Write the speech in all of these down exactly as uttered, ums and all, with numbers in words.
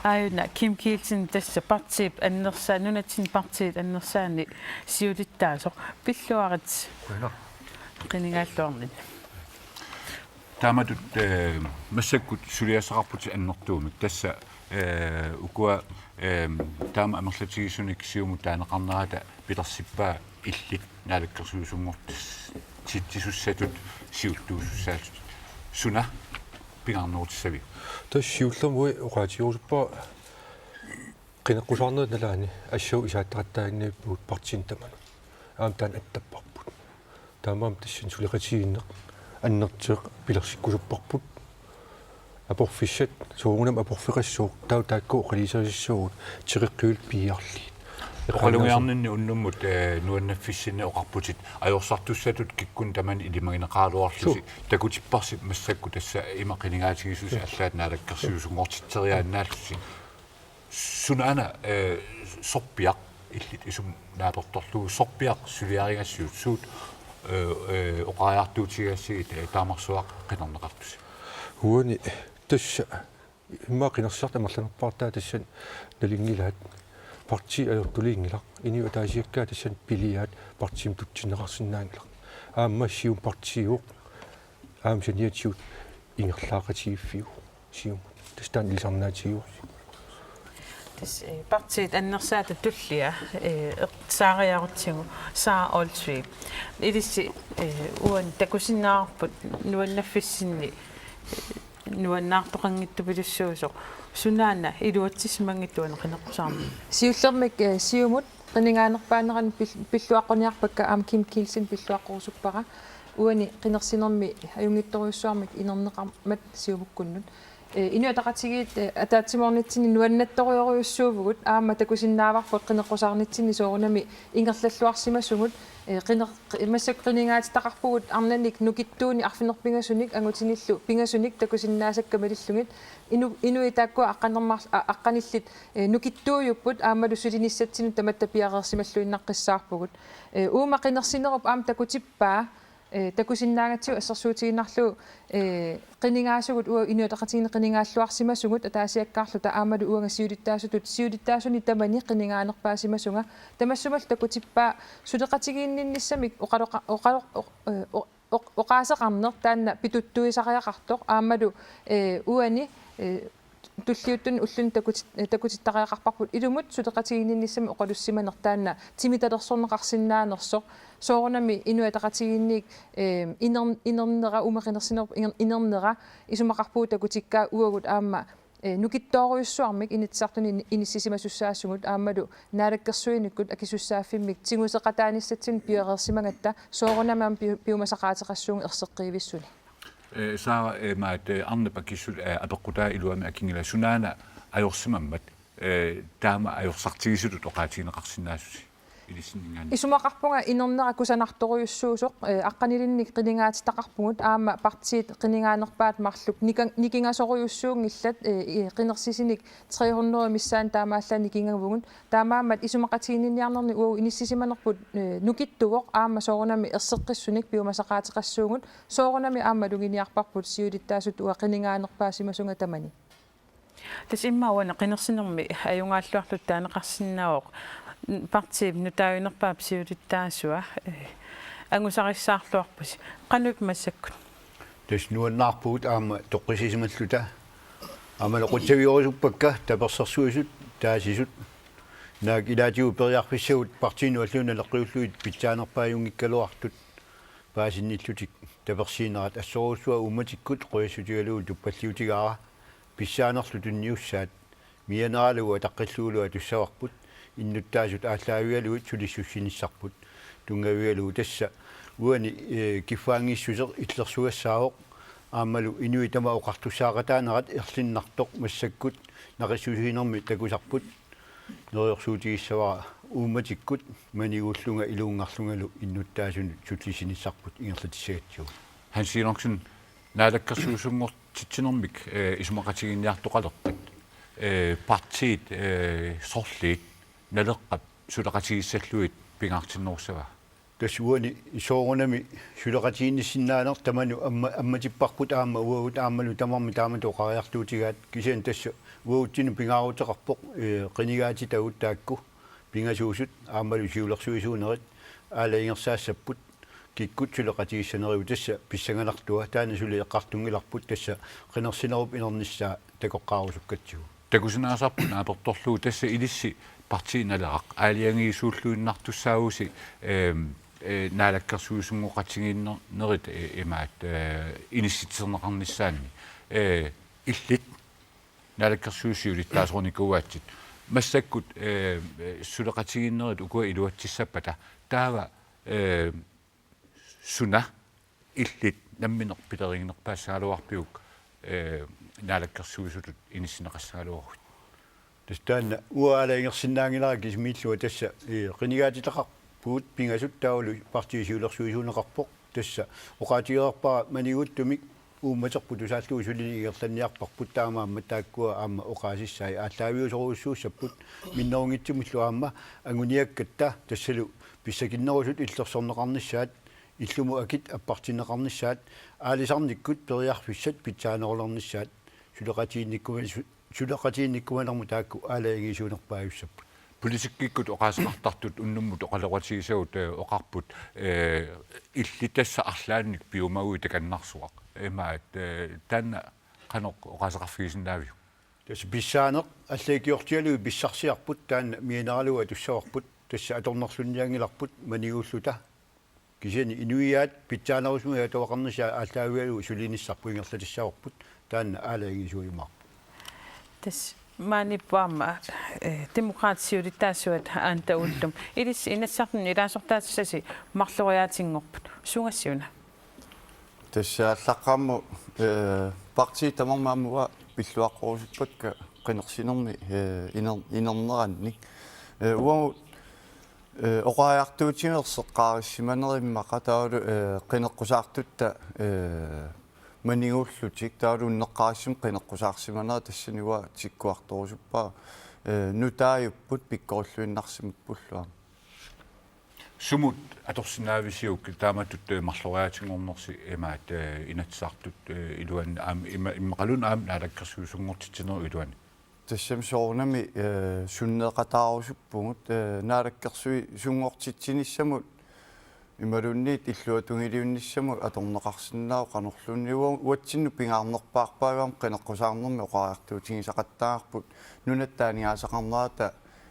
Aajuna Kim Kielsen, tassa partiip annersaa-, nunatsinni partiit annersaanni siulittaasoq, pilluarit. Qujanaq. Qinigaalluarninni. Taamatut, eh, massakkut suliassaqarputit annertuumik. Tassa, eh, ukua, eh, taama amerlatigisunik siumut taaneqarnerata pilersippaa illit naalakkersuisunngortitsisussatut siuttuusussaatut. Suna pingaarnerutissaviuk? Tassa siullermik oqaatigerusuppara qineqqusaarnerit nalaanni assavut isaattaqattaaginnarpugut partiinit tamanut. Aamma taanna attapparput. Taamaammat tassani suleqatigiinneq annertuumik pilersikkusupparput. Aporfissat, soorunami aporfeqassooq, taava taakku oqaluuserisassuugut, teqeqqiullu piiarliit. Oqalugiarninni unnummut, eh, nuannaffissinni oqarputit, ajorsartussatut kikkunnit tamanit ilimagineqaraluarlusi, suu, takutipparsi massakkut tassa ima qinigaatigisusi, suu, allaat naalakkersuisunngortitseriaannaallusi. Sunaana, eh, sorpiaq illit isumut naapertorlugu, sorpiaq suliarigassiuk, suut, eh, eh, oqariartuutigigassigit, eh, taamarsuaq qinerneqartusi? Uani tassa immaqa qinersisartut amerlanerpaartaat tassani nalunngilaat, partiit ajortuliinngilaq, inuit ataasiakkaat tassani piliaat partiimut tutsinneqarsinnaanngilaq. Aamma Siumut partiivoq, aamma saniatigut ingerlaaqatigiiffiuvoq Siumut. Tassa taanna ilisarnaatigivoq. Tassa, eh, partiit annersaata tullia, eh, eqqissigaluarutsigu Sara Olsvig. Ilissi, eh, uani takusinnaavarput nuannaffissinni, eh, nuannaartoqanngitsupilussuusoq. Sunaana iluatsissimanngitsuat qineqqusaarneq? Siullermik, eh, Siumut qinigaanerpaanerannut pil-, pilluaqquniarpakka, aamma Kim Kielsen pilluaqqurusuppara. Uani qinersinermi ajunngitsorujussuarmik inerneqarmat Siumukkunnut. Eh, Inuit Ataqatigiit, eh, ataatsimoornitsinni nuannattorujorujussuuvugut, aamma takusinnaavarput qineqqusaarnitsinni soorunami ingerlalluarsimasugut, eh, qiner-, qi-, massakkut qinigaatitaqarpugut arnannik nukittuunik arfineq-pingasunik angutinillu pingasunik takusinnaasakka malillugit. Inu-, inuit taakkua aqqanermar-, a-, aqqanillit, eh, nukittuujupput aammalu sulinissatsinut tamatta piareersimalluinnaqqissaarpugut. Eh, uuma qinersinerup aamma takutippaa, eh, takusinnaagatsigu assersuutigiinnarlugu, eh, qinigaasugut uagut Inuit Ataqatigiinni qinigaalluarsimasugut ataasiakkaarluta aammalu uanga siulittaasutut siulittaasunik tamanik qinigaanerpaasimasunga. Tamassumalu takutippaa suleqatigiinninnissamik oqaloqa-, oqalo-, oq-, eh, oq-, oq-, oqaaseqarneq taanna pituttuisariaqartoq aammalu, eh, uani, eh, tulliuttuni ulluni takutit-, eh, takutittariaqarparput ilumut suleqatigiinninnissamik oqalussimaneq taanna timitalersorneqarsinnaanersoq. Soorunami Inuit Ataqatigiinniit, eh, iner-, inernera, uuma qinersinerup iner-, inernera isumaqarpugut takutikkaa uagut aamma, eh, nukittoorujussuarmik Inatsisartuni ini-, inissisimasussaasugut aammalu naalakkersuinikkut akisussaaffimmik tiguseqataanissatsinnik piareersimagatta soorunami aamma piu-, piumasaqaateqassuugut erseqqivissuni. Eh, Sara, eh, maat, eh, arnap akissut, eh, apeqqutaa iluamik akinngilaa, sunaana ajorsimammat, eh, taama ajorsartigisutut oqaatigineqarsinnaasusi ilissinninngaanniit? Isumaqarpunga inernera kusanartorujussuusoq, eh, aqqanilinnik qinigaatitaqarpugut aamma partiit qinigaanerpaat marluk nika-, nikingasorujussuunngillat, eh, i-, qinersisinik tre hundrede missaani taamaallaat nikingavugut. Taamaammat isumaqatigiinniarnerni uagut inissisimanerput, eh, nukittuvoq aamma soorunami erseqqissunik piumasaqaateqassuugut, soorunami aamma maluginiarparput siulittaasutut uanga qinigaanerpaasimasunga tamani. Tassa immaqa uani qinersinermi ajugaalluarluta taaneqarsinnaavoq partiip nutaajunerpaap siulittaasua, eh, angusarissaarluarpusi. Qanoq massakkut? Tassa nuannaarpugut aamma toqqissisimalluta. Aamma loqutsaviurusuppakka tapersersuisut, taasisut. Naak ilaatigut periarfissagut partiinut alluinnaaleqqiullugit pitsaanerpaajunngikkaluartut paasinnillutik tapersiinerat, assorujussuaq uummatikkut qujassutigalugu tuppalliutigaara, pissaanerlu tunniussaat mianeralugu ataqqillugulu atussavarput, innuttaasut aallaavigalugit sulissussinissarput tunngavigalugu. Tassa uani, eh, kiffaanngissuseq illersugassaavoq aammalu inuit tamat oqartussaaqataanerat erlinnartoq massakkut naqissusiinermi takusarput. Neriorsuutigissavara uummatikkut maniguullunga iluunngarlungalu innuttaasunut sullissinissarput ingerlatissagatsigu. Hans Enoksen, naalakkersuisunngortitsinermik, eh, isumaqatigiinniartoqalerpat, eh, partiit, eh, sorliit Naleqqap suleqatigissallugit pingaartinnerussava? Tassa uani soorunami suleqatigiinnissinnaaneq tamanut amma-, ammatipparput aamma uagut aammalu tamarmik taamatut oqariartuutigaat, kisianni tassa uagutsinnut pingaaruteqarpoq, ee, qinigaatitagut taakku pingasuusut aammalu siulersuisuunerit aalajangersaassapput kikkut suleqatigissanerigut, tassa pissanganartua, taanna suli eqqartunngilarput tassa qinersinerup inernissaa takoqqaarusukkatsigu. Takusinaasarput naapertorlugu, tassa ilissi Partii Naleraq aalajangiisuulluinnartussaavusi, ehm, eh, naalakkersuisunngoqatigiinnerit, eh, imaat, eh, inissitsiterneqarnissaanni, eh, illit naalakkersuisut siulittaasorinikuuaatsit. Massakkut, eh, suleqatigiinnerit ukua iluatsissappata, taava, eh, suna illit nammineq pileriginerpaassagaluarpiuk, eh, naalakkersuisutut inissinneqassagaluaruit? Tassa taanna uanga aalajangersinnaanngilara kisimiillunga, tassa, eh, qinigaatitaqarpugut pingasut taavalu partiit siulersuisuuneqarpoq. Tassa oqaatigereerpara manigulluunniit uummaterput tusaallugu suliniut ingerlanniarparput, taamaammat taakkua aamma oqaasissai aallaaviusorujussuussapput minnerunngitsumillu aamma anguniakkatta, tassalu pissakinnerusut illersorneqarnissaat, illumut akit appartinneqarnissaat, aalisarnikkut periarfissat pitsaanerulernissaat suleqatiginnikkuma-, su-, suleqatiginnikkumanermut taakku aalajangiisuunerpaajussapput. Politikkikkut oqaaseqartartut unnummut oqaloqatigisagut, eh, oqarput, eh, illit tassa arlaannik piumaguit takannarsuaq. Imaat, eh, taanna qanoq oqaaseqarfigisinnaaviuk? Tassa pissaaneq allagiortigalugu pissarsiarput, taanna mianeralugu atussavarput, tassa atornerlunnianngilarput manigulluta. Kisianni inuiaat pitsaanerusumik atuaqarnissaa aallaavigalugu sulinissarput ingerlatissavarput, taanna aalajangiisuujumaarpoq. Tassa maaniippoq aamma, eh, Demokraatit siulittaasuat Anda Ullum. Ilissi Inatsisartuni ilaasortaatissasi marloriaatinngorput. Suugassiuna? Tassa aallaqqaammut, eh, partiit tamarmik aamma uanga pilluaqqorusuppakka qinersinermi, eh, iner-, inernerannik. Eh, uagut, eh, oqariartuutigineq erseqqaarissimanera immaqa taavalu, eh, qineqqusaartutta, eh, manigullutik taavalu unneqqarissamik qineqqusaarsimanera, tassani uanga tikkuartorusuppara, eh, nutaajupput pikkorilluinnarsimappullu aamma. Sumut atorsinnaavisiuk taamatut, eh, marloriaatinngornersi imaat, eh, Inatsisartut, eh, iluanni aamma ima-, immaqaluunniit aamma naalakkersuisunngortitsinerup iluani? Tassami soorunami, eh, sunneeqataarusuppugut, eh, naalakkersuisunngortitsinissamut imaluunniit illuatungiliunnissamut atorneqarsinnaavoq qanorluunniit, ua-, uatsinnut pingaarnerpaarpaajuarmi qineqqusaarnermi oqariartuutigisaqattaarput nunatta aningaasaqarnerata,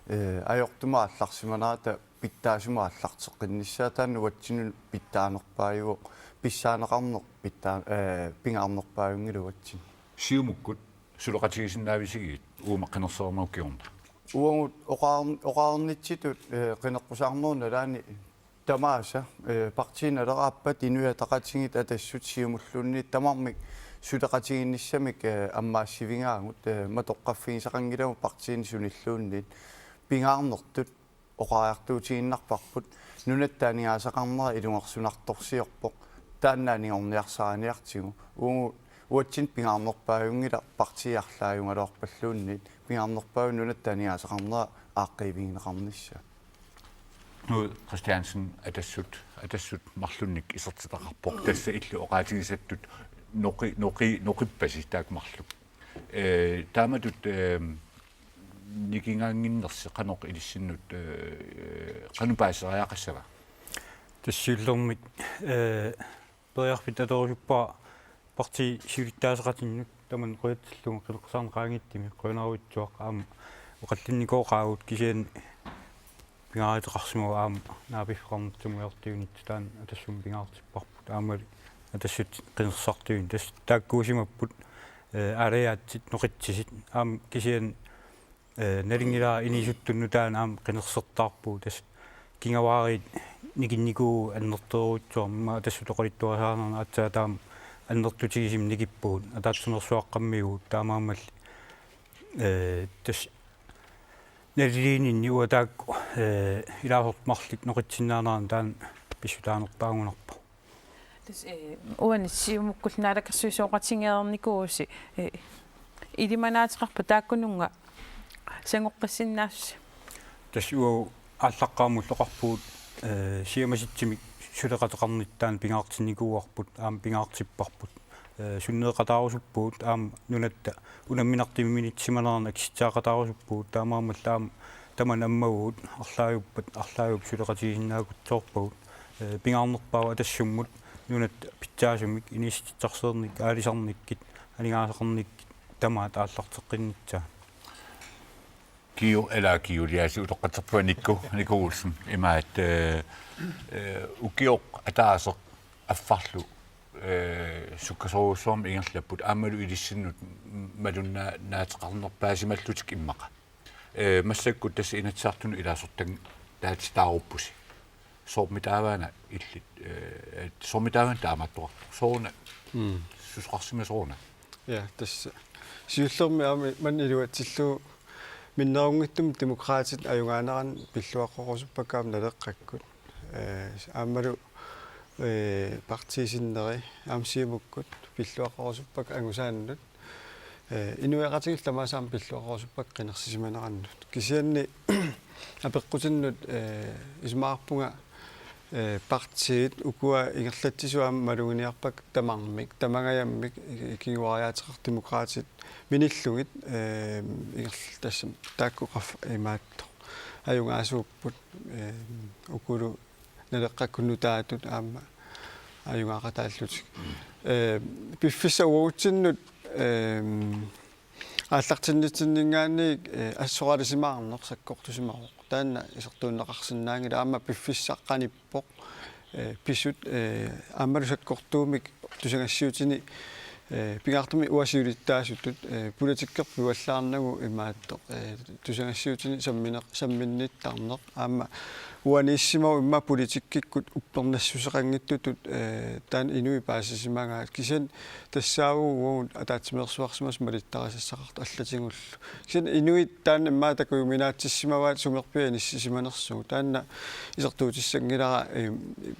eh, ajortumik aallarsimanerata pitsaasumik aallarteqqinnissaa, taanna uatsinnut pitsaanerpaajuvoq, pissaaneqarneq pitsaa-, eh, pingaarnerpaajunngilaq uatsinnut. Siumukkut suleqatigisinnaavisigiit uuma qinersinermut kingorna? Uagut oqaar-, oqarnitsitut, eh, qineqqusaarnerup nalaani tamaasa, eh, Partii Naleraq, Aappat, Inuit Ataqatigiit, Atassut, Siumulluunniit tamarmik suleqatigiinnissamik, eh, ammaassivigaagut, eh, matoqqaffigisaqanngilagut partiinik sunilluunniit. Pingaarnertut oqariartuutigiinnarparput nunatta aningaasaqarnera ilungersunartorsiorpoq, taanna anigorniarsariniartigu. Uagut uatsinnut pingaarnerpaajunngilaq partiit arlaajugaluarpalluunniit, pingaarnerpaavoq nunatta aningaasaqarnera aaqqiivigineqarnissaa. Knud Kristiansen, Atassut, Atassut marlunnik isertitaqarpoq, tassa illit oqaatigisattut noqi-, noqi-, noqippasi taakku marluk. Eh, taamatut, eh, nikingaannginnersi qanoq ilissinnut, eh, qanoq paasisariaqassava? Tassa siullermik, eh, periarfissaq atorusuppara partiit siulittaaseqatinnut tamanna qujatsillugu qineqqusaarneq qaangiuttumi, qujanarujussuaq aamma oqallinnikooqaagut, kisianni pingaaruteqarsimavoq aamma naapiffeqarnertut tungujortuunissaq, taanna Atassummi pingaartipparput aammalu Atassut qinersisartuunissaq. Tassa taakkuusimapput, eh, aalajaatsit noqitsisit aamma, kisianni, eh, nalunngilara inuusuttunut taanna aamma qinersertaarpugut, tassa kingavaariit nikinnikuuvugut annertoorujussuarmik, Atassut oqaluttuarisarnerani aatsaat taama annertutigisumik nikippugut, ataatsimeersuaqqammiuugut, taamaammalli, eh, tassa naliliininni uanga taakku, eh, ilaasortat marluk noqitsinnaaneranni taanna pissutaanerpaagunarpoq. Tassa, eh, uani Siumukkullu naalakkersuisooqatigereernikuuvusi, eh, ilimanaateqarpa taakkununnga sangoqqissinnaassusi? Tassa uagut aallaqqaammullu oqarpugut Eh, siammasitsisumik suleqateqarnittaaq pingaartinnikuuarput, aamma pingaartipparput. Eh, sunneeqataarusuppugut aamma nunatta unamminartuminnitsimaneranik akissutsaaqataarusuppugut, taamaammallu aamma tamanna ammavugut, arlaajuppat, arlaajuppat suleqatigisinnaakutsoorpagut. Eh, pingaarnerpaavoq Atassummut nunatta pitsaasumik inissitsitsarsiornikkut, aalisarnikkut, aningaasaqarnikkut tamaat aallarteqqinnissaa. Kiu, ila Kiu Eliasen, utoqqatserpunga Nikku, Nikku Olsen, imaat, eh, eh, ukioq ataaseq affarlu, eh, sukkasoorujussuarmik ingerlapput, aammalu ilissinnut malunnaateqarnerpaasimallutik immaqa. Eh, massakkut tassa Inatsisartunut ilaasortaatit taaruppusi. Soormitaava una illit, eh, soormitaava una taamaattoqartoq. Sooruna Mm. susoqarsimasoq una. Ja, tassa. Siullermik aamma maani iluatsillugu minnerunngitsumik Demokraatit ajugaanerannut pilluaqqorusuppakka aamma Naleqqakkut. Eh, aammalu, eh, partiit sinneri aamma Siumukkut pilluaqqorusuppakka angusaannut. Eh, inuiaqatigiit tamaasa aamma pilluaqqorusuppakka qinersisimanerannut. Kisianni apeqqutinnut, eh, isumaqarpunga, eh, partiit ukua ingerlatsisut aamma maluginiarpakka tamarmik, tamangajammik, i-, kinguariaateqartut Demokraatit minillugit, eh, ingerl-, tassami taakku qaf-, imaattoq ajugaasuupput, eh, ukulu Naleqqakkut nutaatut aamma ajugaaqataallutik. Eh, piffissap uagutsinnut, eh, aallartinnitsinninngaanniit, eh, assoralisimaarneq sakkortusimavoq. Taanna isertuunneqarsinnaanngilaq, aamma piffissaq qanippoq, eh, pisut, eh, aammalu sakkortuumik tusagassiutini, eh, pingaartumik uanga siulittaasutut, eh, politikkerput pivallaarnagu imaattoq, eh, tusagassiutini sammine-, samminnittarneq. Aamma uaniissimavoq immaqa politikkikkut uppernassuseqanngitsutut, eh, taanna inuit paasisimagaat. Kisianni tassaavugut uagut ataatsimeersuarsimasut malittarisassaqartut allatigullu. Kisianni inuit taanna immaqa takujuminaatsissimavaat sumerpiaq inissisimanersugut. Taanna isertuutissanngilara, eh,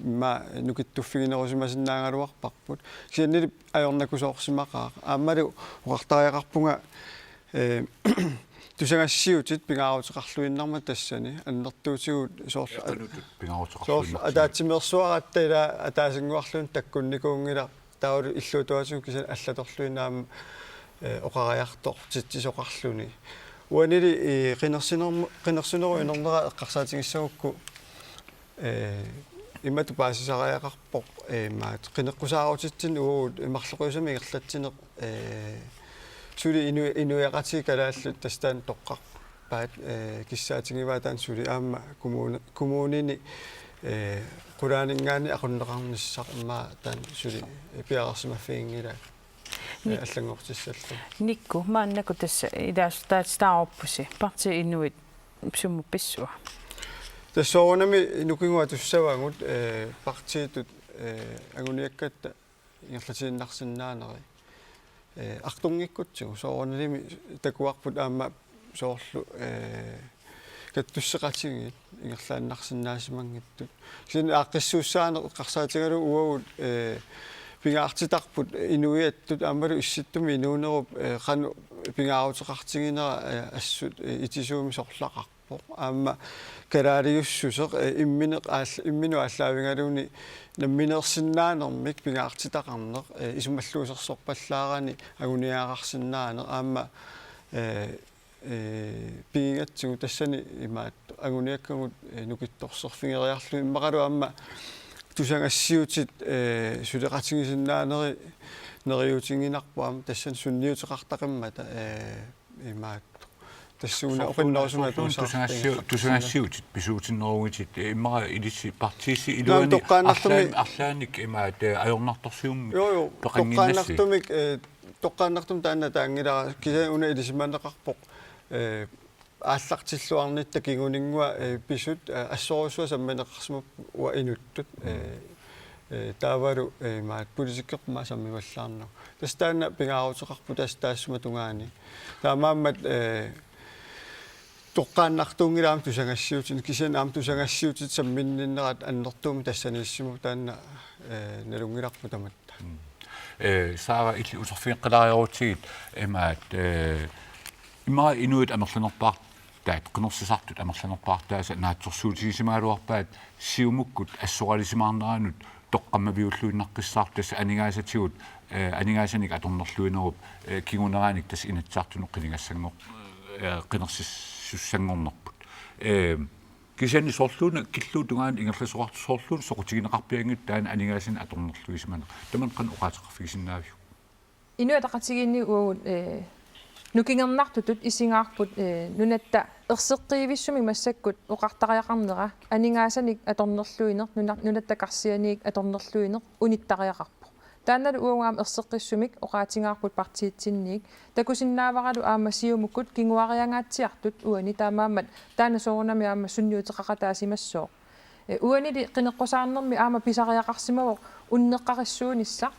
immaqa nukittuffiginerusimasinnaagaluarparput. Kisiannili ajornakusoorsimaqaaq. Aammalu oqartariaqarpunga, eh, tusagassiutit pingaaruteqarluinnarmata tassani annertuutigut soorlu a-, Qanutut pingaaruteqarluinnartigu. Soorlu ataatsimeersuaratta ila ataasinnguarluunniit takkunnikuunngilaq, taavalu illuatungaatigut kisianni allatorluinnaq aamma, eh, oqariartortitsisoqarluni. Uanili, eh, qinersinermu-, qinersinerup inernera eqqarsaatigissagukku, eh, imatut paasisariaqarpoq, eh, imaat qineqqusaarutitsinni uagut marloqiusamik ingerlatsineq, eh, suli inu-, inuiaqatigiit kalaallit tassa taanna toqqarpaat, eh, kissaatigivaa taanna suli aamma kommuni-, kommunini, eh, qulaaninngaanniit aqunneqarnissaq immaqa taanna suli, eh, piareersimaffiginngilaat. Nik-, eh, allanngortissallugu. Nikku, maannakkut tassa ilaasortaatitaaruppusi, partiit inuit sumut pissua? Tassa soorunami nukinguaq tussavagut, eh, partiitut, eh, anguniakkatta ingerlatiinnarsinnaaneri. Eh, artunngikkutsigu soorunalimi takuarput aamma soorlu, eh, kattusseqatigiit ingerlaannarsinnaasimanngitsut. Kisianni aaqqissuussaaneq eqqarsaatigalugu uagut, eh, pingaartitarput inuiattut aammalu Issittumik inuunerup, eh, qanoq pingaaruteqartiginera, eh, assut, eh, itisuumik sorlaqarpoq. Aamma kalaaliussuseq, eh, immineq aall-, imminut aallaavigalugu nammineersinnaanermik pingaartitaqarneq, eh, isumalluusersorpallaarani anguniagaqarsinnaaneq aamma, eh, eh, pigigatsigu tassani imaat anguniakkagut, eh, nukittorserfigeriarlugit immaqalu aamma tusagassiutit, eh, suleqatigisinnaanerit neriuutinnginnarput aamma tassani sunniuteqartaqimmata, eh, imaat. Tassuuna soorlu-, oqinnerusumik soorlu-, atuusaartinga-, tusagassiu-, tusagassiutit pisuutinnerugitit, eh, immaqa ilissi partiisi. Naam, iluani toqqaannartumik arlaan-, arlaannik imaat, eh, ajornartorsiummik. Joo, joo, peqannginnassi. Toqqaannartumik, eh, toqqaannartumik taanna taanngilara kisianni una ilisimaneqarpoq, eh, aallartilluarnitta kinguninngua, eh, pisut, eh, assorujussuaq sammineqarsimappat uanga inuttut, mm, eh, eh, taavalu, eh, imaat politikkerput aamma sammivallaarnagu. Tassa taanna pingaaruteqarpoq tassa taassuma tungaani. Taamaammat, eh, toqqaannartuunngilaq aamma tusagassiutit, kisianni aamma tusagassiutit samminninnerat annertuumik tassaniissimavoq taanna, eh, nalunngilarput tamatta. Mm. Eh, Sara, illit uterfigeqqilaareerutsigit imaat, eh, immaqa inuit amerlanerpaar-, taat qinersisartut amerlanerpaartaasa naatsorsuutigisimagaluarpaat Siumukkut assoralisimaarneranut toqqammaviulluinnaqqissaartut tassa aningaasatigut, eh, aningaasanik atornerluinerup, eh, kinguneranik tassa Inatsisartunut qinigassanngor-, eh, qinersissussanngornerput. Eh, kisianni soorluuna killuutungaani ingerlasoqartoq soorluuna soqutigineqarpianngitsoq taanna aningaasanik atornerluisimaneq. Tamanna qanoq oqaaseqarfigisinnaaviuk? Inuit Ataqatigiinni uagut, eh, nukingernartutut isigaarput, eh, nunatta erseqqivissumik massakkut oqartariaqarnera aningaasanik atornerluineq, nuna-, nunatta karsianiit atornerluineq unittariaqarpoq. Taannalu uagut aamma erseqqissumik oqaatigaarput partiitsinniit, takusinnaavaralu aamma Siumukkut kinguariangaatsiartut uani taamaammat taanna soorunami aamma sunniuteqaqataasimassooq. Eh, uanili qineqqusaarnermi aamma pisariaqarsimavoq unneqqarissuunissaq,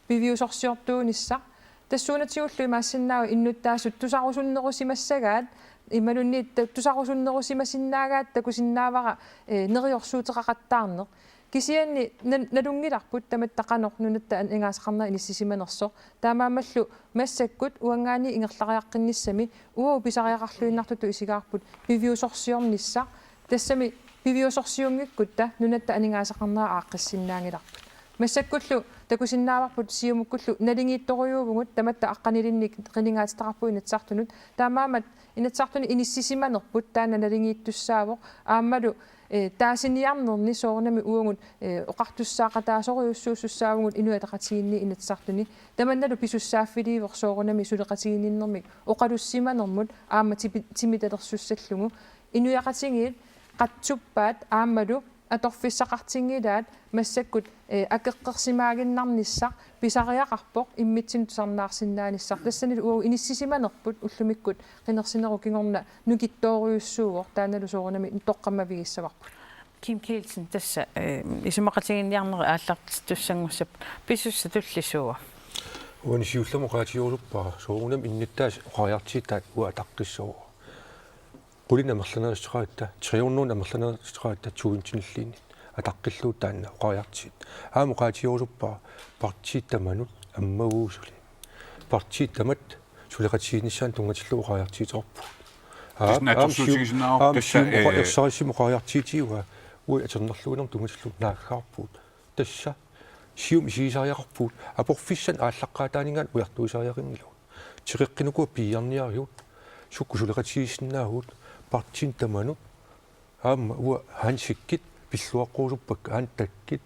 piviusorsiortuunissaq. Tassuunatigullu imaassinnaavoq innuttaasut tusarusunnerusimassagaat, imaluunniit ta-, tusarusunnerusimasinnaagaat takusinnaavara, eh, neriorsuuteqaqattaarneq. Kisianni na-, nalunngilarput tamatta qanoq nunatta aningaasaqarnera inissisimanersoq. Taamaammallu massakkut uanngaanniit ingerlariaqqinnissami uagut pisariaqarluinnartutut isigaarput piviusorsiornissaq. Tassami piviusorsiunngikkutta nunatta aningaasaqarnera aaqqissinnaanngilarput. Massakkullu takusinnaavarput Siumukkullu naligiittorujuuvugut tamatta aqqanilinnik qinigaatitaqarpugut Inatsisartunut. Taamaammat Inatsisartuni inissisimanerput taanna naligiittussaavoq aammalu, eh, taasiniarnerni soorunami uagut, eh, oqartussaaqataasorujussuussussaavugut Inuit Ataqatigiinni Inatsisartuni. Tamannalu pisussaaffiliivoq soorunami suleqatigiinninnermik oqalussimanermut aamma tipi-, timitalersussallugu. Inuiaqatigiit qatsuppaat aammalu atorfissaqartinngilaat massakkut, eh, akeqqersimaaginnarnissaq pisariaqarpoq immitsinnut tusarnaarsinnaanissaq. Tassanilu uagut inissisimanerput ullumikkut qinersinerup kingorna nukittoorujussuuvoq, taannalu soorunami toqqammavigissavarput. Kim Kielsen, tassa, eh, isumaqatigiinniarnerit aallartittussanngussapput, pisussaq tulliusuuvoq. Uani siullermik oqaatigerusuppara, soorunami innuttaasut oqariartuutaat uanga ataqqissavara. Qulinik amerlanerissuteqaratta, tre hundrede amerlanerissuteqaratta, tusindinnilluunniit ataqqillugu taanna oqariartuut. Aamma oqaatigerusuppara partiit tamanut ammaguusuli. Partiit tamat suleqatigiinnissaannut tunngatillugu oqariartuuteqarpugut. Tassa aamma, aamma Sium-, naatsorsuutigisinnaavoq aamma tassa, Siumup oqa-, eh, S R S-imut oqariartuutigaa uagut atornerluinermut tunngatillugu naaggaarpugut. Tassa Siumup isigisariaqarpugut aporfissanik aallaqqaataaninngaanniit ujartuisariaqanngilagut. Teqeqqinnikuuvoq piiarniarigut, sukkut suleqatigiissinnaavugut, partiit tamanut, aamma uanga Hansikkut pilluaqqurusuppakka, Antakkut,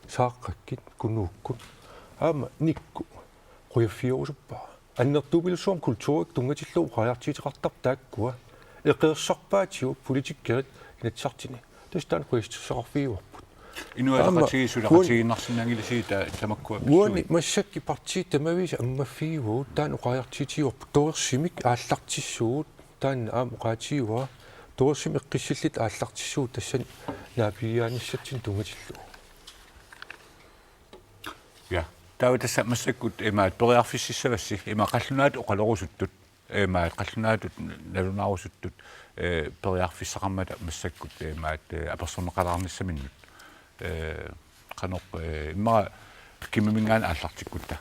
Saaqqakkut, Kunuukkut, aamma Nikkut qujaffigerusuppara. Annertuumilluunniit kulturikkut tunngatillugu oqariartuuteqartarput taakkua. Eqeersarpaatigut politikerit Inatsisartuni. Tassa taanna qujassutissaqarfigivarput. Inuit Ataqatigiit suleqatigiinnarsinnaanngilasigit ta-, tamakkua uani massakkut partiit tamaviisa ammaffigivagut, taanna oqariartuutigaarput, torersumik aallartissuugut, taanna aamma oqaatigivara, torersumik eqqissillutik aallartissuugut tassani naapigigaannissatsinnut tunngatillugu. Ja. Taava tassa massakkut imaat periarfississavassi, imaat qallunaatut oqalorusuttut, imaat qallunaatut nalunaarusuttut, eh, periarfissaqarmata massakkut imaat, eh, apersorneqalaarnissaminnut. Eh, qanoq, eh, immaqa Kimiminngaanniit aallartikkutta.